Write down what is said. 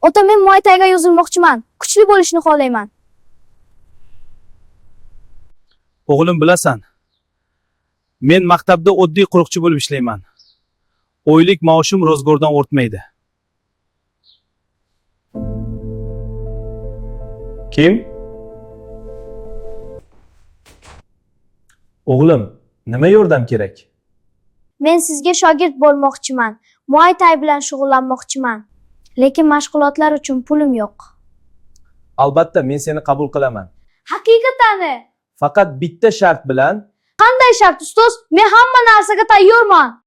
Ota, men Muay Thaiga yozilmoqchiman. Kuchli bo'lishni xohlayman. O'g'lim, bilasan. Men maktabda oddiy quruqchi bo'lib ishlayman. Oylik maoshim ro'zg'ordan ortmaydi. Kim? O'g'lim, nima yordam kerak? Men sizga shogird bo'lmoqchiman. Muay Thai bilan shug'ullanmoqchiman. Lekin mashg'ulotlar uchun pulim yo'q. Albatta, men seni qabul qilaman. Haqiqatani. Faqat bitta shart bilan. Qanday shart, ustoz? Men hamma narsaga tayyorman.